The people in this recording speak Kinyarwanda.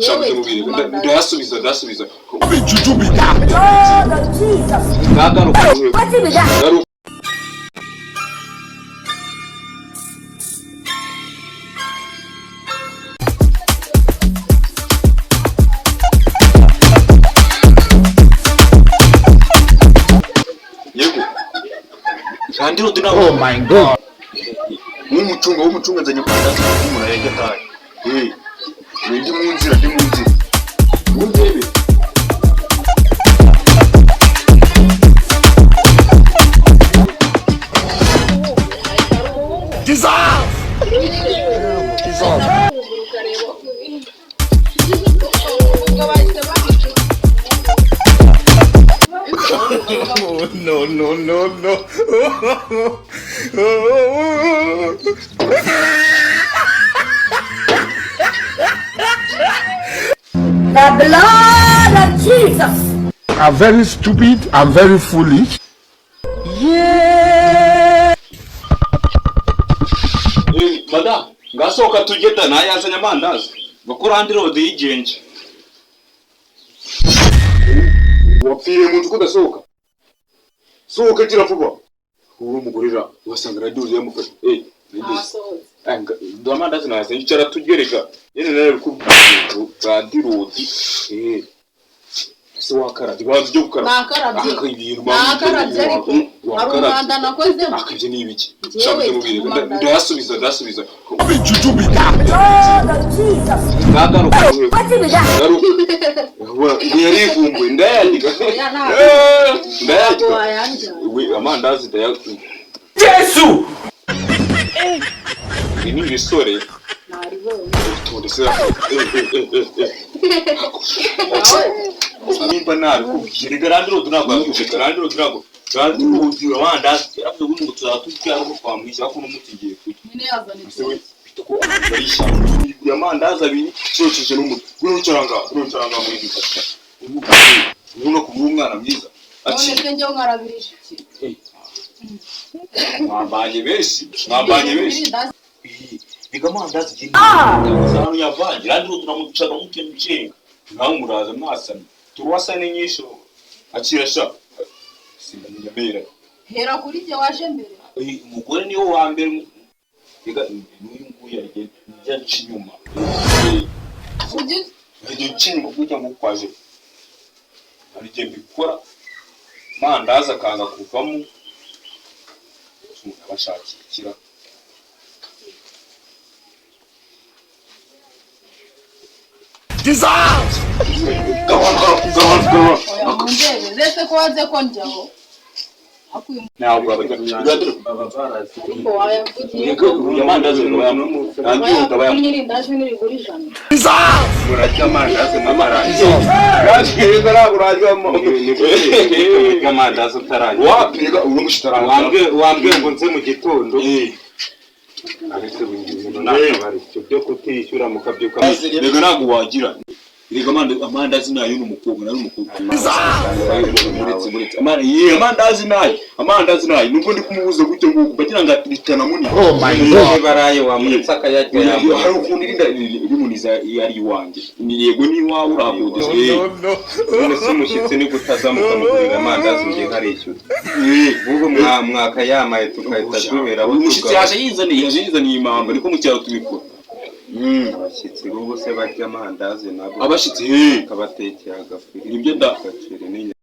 Shaka mubwire ndayasubiza ndasubiza. Juju be that. Lord of Jesus. Ngagaruka. Wetin be that? Garuka. Yego. Kandi ndo Oh my God. W'umucunga w'umucunga nzanye amandazi umuntu yajya ataye. Eh. Ndi mu nzira, ndi mu nzira. Mundebe. Jesus. Jesus. Ubwo bahise babica. No, no, no, no. The blood of Jesus. I'm very stupid. I'm very foolish. Eh, madam, ngasohoka tujye da nayazanye amandazi. Bakora andi road yigenje. Wapfiriye mu nzu ko udasohoka. Sohoka gira vuba. Uwo mugore ra ugasanga radio yamufashe. Eh, Nasohotse. ndo amandazi nayazanye icara tugereka. Yene nawe bikubwiye ngo radi road. Eh. Ese wakarabye bazi byo gukaraba. Nakarabye. Aka ibintu Nakarabye ariko hari umwanda nakozemo. Aka ibyo ni ibiki? Njyewe Shaka mubwire umwanda. ndayasubiza ndasubiza. Juju be that. Lord of Jesus. Ngagaruka. Wetin be that? Garuka. Yarivumbuye ndayarya. Oya, ntabwo. Eh, ndayarya. Ntabwo wayandya. We amandazi ndayarya. Jesu. Ibi ni ibisore. Naribonye. Utonde se. Nimba nabikubwiye reka randi road ntabwo yakubwiye randi road ntabwo randi road amandazi yaravuze ngo tuzatujya aho twamwishyura ariko n'umuti ngiye kurya. Nyine yazana Ese we itoki. bita ko barishyamba. Yiguriye amandazi abiri cyokeje n'umutwe. Ngwino wicara ngaha, ngwino wicara ngaha muri iyi mfasha. Ubona ko uri umwana mwiza. None Ati se njyewe nkarabirije iki? mwambanye benshi, mwambanye benshi. Irindazi. Biga amandazi genda. Hano yavange, randi road turamucaga mukenga. Nawe muraza mwasamye. Turuwasa ni nyinshi. Akira sha. Simbamira. Hera kuri jye waje mbere. Umugore niwe wa mbere. Biga n'uyu nguyu yagiye njya nca inyuma. Ujye Igihe nca inyuma burya ngo kwaje. Hari igihe mbikora. Amandazi akanga kuvamo. Umuntu abashakira ikira. Jesus. Gahoro, gahoro, gahoro. oya mundebe. Uretse ko wanze ko njyaho. Akuye Ntabwo abajya. ariko wayavugiye ko Amandazi wayavugiye irindazi ntirigura 100. Jesus. urarya amandazi n'amarangi Urya amandazi utarangiza. wapiga uri mushitaranga. Wambwiye ngo nze mu gitondo, ariko ubu ibintu ntabwo ibyo byo kutishyura mukabyuka. Rega ntabwo wagira rega amandazi nayo ni umukobwa nayo ni umukobwa. Muretse muretse amandazi nayo amandazi nayo nubwo ndi kumubuza gutyo nguko bagira ngo bitanamunira. Oh my God. Niba araye wamuretse akayarya Hari yambaye. ukuntu irinda rimuniza iyo ari iwanjye ni yego ni iwawe urakodesha. No, no. None se umushyitsi ni gutaza mukamugurira amandazi njye nkarishyura? Ubu mwakayamaye tugahita duhera aho. Umushyitsi tugaba. yaje yizaniye impamba niko mu cyaro tubikora. Abashyitsi b'ubu se barya amandazi nabo? Abashyitsi Akabatekera agafiriti Nibyo da. agaceri n'inyama.